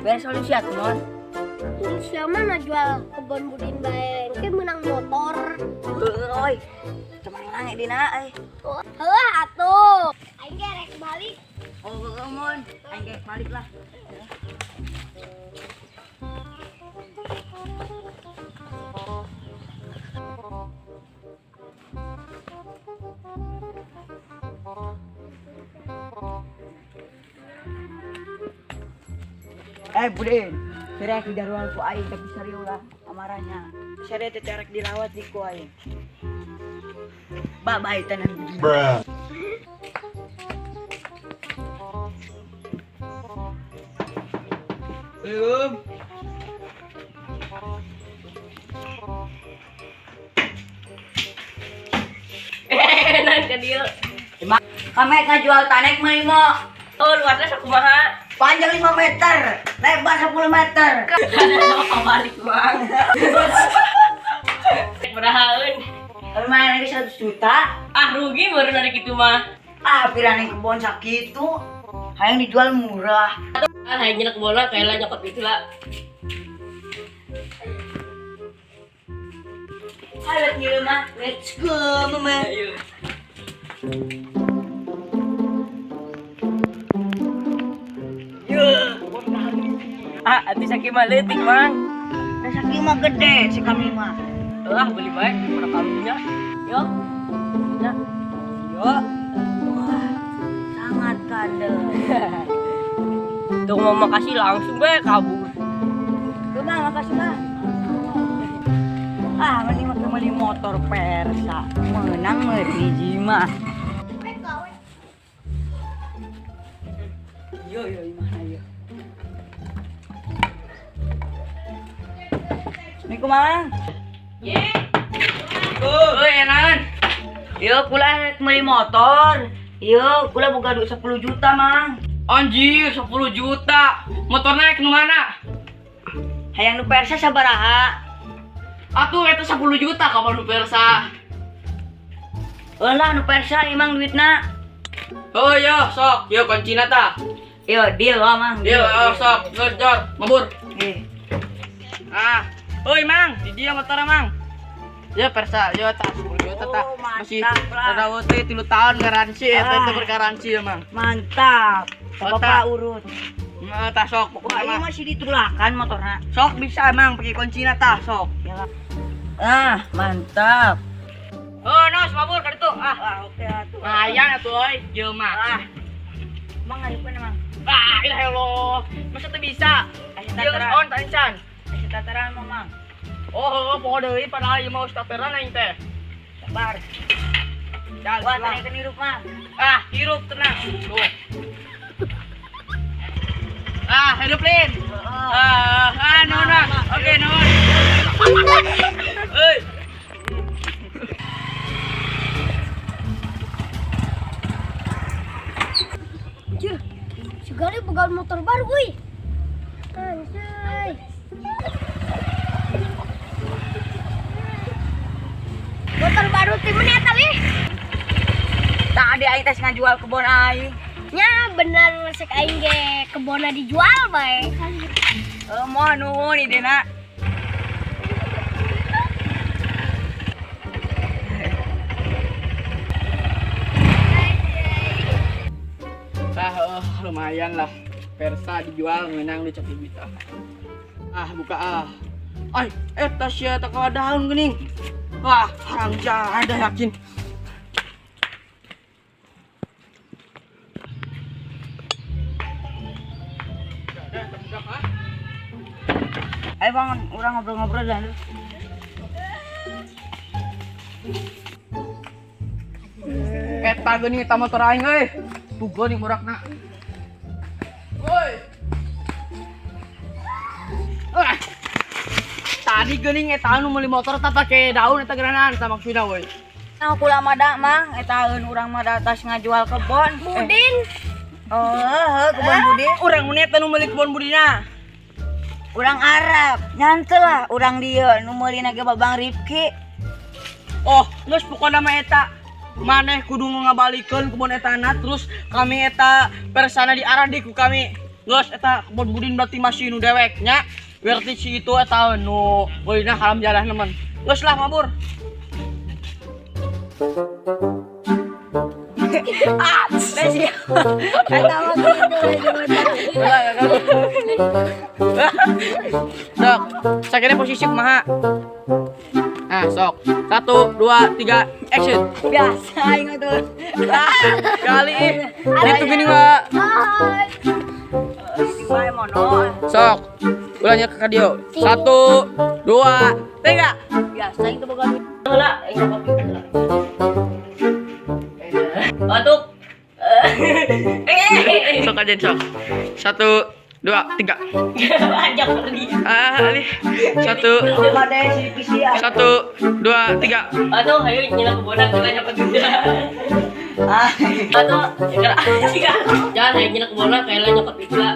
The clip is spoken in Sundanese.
Beres solusi atuh, Mon. Siapa mah jual kebon Budin bae, engke menang motor. Euy. Cemerlang dina euy. Heuh atuh. Aing ge rek balik. Oh, heueuh, Mon. Aing ge balik lah. Eh, Budin, rek didaruan ku aing tapi serius lah amarahnya. Sere teh rek dirawat di ku aing. Bye-bye tenan Budin. Bruh. Belum. Enak ka dieu. Kami ngajual tanek mah mo. Oh, luasnya sakumaha? Panjang 5 meter, lebar 10 meter. Balik bang. Berahaeun. Lumayan lagi 100 juta. Ah, rugi baru dari kitu mah. Ah, pirang yang kebon sakitu. Hayang dijual murah. Ah, hayang nyenek bola kayak lah nyokot gitu lah. Ayo ngilu mah. Let's go, mama. Ayo. Ah, atuh sakieu mah leutik, Mang. Nah, sakieu mah gede si kami mah. Ah, beli bae pada karunya. Yo. Ya. Yo. Wah, sangat kandel. Tuh mau makasih langsung bae kabur. Tuh, Bang, makasih, Bang. Ah, mending mah beli motor Versa. Menang meureun hiji mah. Yo yo imahna yo. Assalamualaikum, Mang. Ye. Oh, enakan. Yo, kula rek meuli motor. Yo, kula boga duit 10 juta, Mang. Anjir, 10 juta. Motornya nu mana? Hayang nu Versa sabaraha? Atuh eta 10 juta kapan nu Versa? Eulah nu Versa emang duitna. Oh yo, sok. Yo kuncina tah. Yo, deal lah, Mang. Deal, oh, sok. Geus, jor, mabur. Eh. Ah. Oi, Mang, di dia motornya, Mang. Ya Versa, yo tah 10 juta tah. Oh, Masih mantap lah. ada teh 3 tahun garansi eta Ah. teh bergaransi ya, Mang. Mantap. Oh, Bapak urut. Nah, tah sok Wah, pokoknya ini mah. masih ditulakan motornya. Sok bisa, Mang, pakai kuncina tah, sok. Ah, mantap. Oh, nos mabur ka ditu. Ah, Wah, oke atuh. hayang atuh euy, jelema. Ah. Mang ngaripkeun, Mang. Ah, ilah Allah. Masa teu bisa? Aya Ieu geus tataran. on tah encan. Aya tataran mah, Mang. Oh, oh, pokoknya deui padahal ieu mah geus taperan aing teh. Sabar. Jalan, Wah, jalan. tadi hirup, Mang. Ah, hirup tenang. Tuh. Ah, hirup Lin. Ah, ah, nuhun, Mang. Oke, nuhun. Euy. Anjir, si Gali boga motor baru euy. Anjay. Motor baru ti mana eta lih? Tadi aing teh ngajual kebon aing. Nya bener sek aing ge kebonna dijual bae. Moal nuhun idena. Tah, lumayan lah. Versa dijual menang lu cek duit ah. Ah, buka ah. Ai, eta sia teh kawa daun geuning. Wah, haram jadah yakin. Ayo bangun, orang ngobrol-ngobrol dah. Eta geuning eta motor aing euy. Tuh geuning burakna. Woi. Ah. Tadi geuning eta anu meuli motor eta pake daun eta geuranan eta maksudna woi. Nah, kula mah da, Mang, eta eun urang mah da tas ngajual kebon. Budin. Oh, heuh, kebon Budin. Urang mun eta nu meuli kebon Budina. Urang Arab, nyantel lah urang dieu nu meulina ge Babang Rifki. Oh, geus pokona mah eta maneh kudu ngabalikeun kebon etana terus kami eta persana diarah di ku kami. Geus eta kebon Budin berarti masih nu dewek nya. Berarti si itu eta nu meulina haram jadah nemen. Geus lah mabur. Ah, besi. Eta mah gitu. Sok, sakitnya posisi kumaha? Nah, sok. 1, 2, 3, action. Biasa aing mah tuh. Ah, kali ih. Itu gini mah. Hai. Wae mono. Sok. Ulangnya ke kadio. 1, 2, 3. Biasa aing tuh boga duit. Heula, aing nyokot heula. Atuk. Sok aja sok. 1, 2, 3. Ajak pergi. Ah, ali. 1, Coba deh si PC ah. 1, 2, 3. Aduh, ayo nyela kebona kita nyokot juga. Ah. Aduh, jangan, ayo nyela kebona kayak nyokot juga.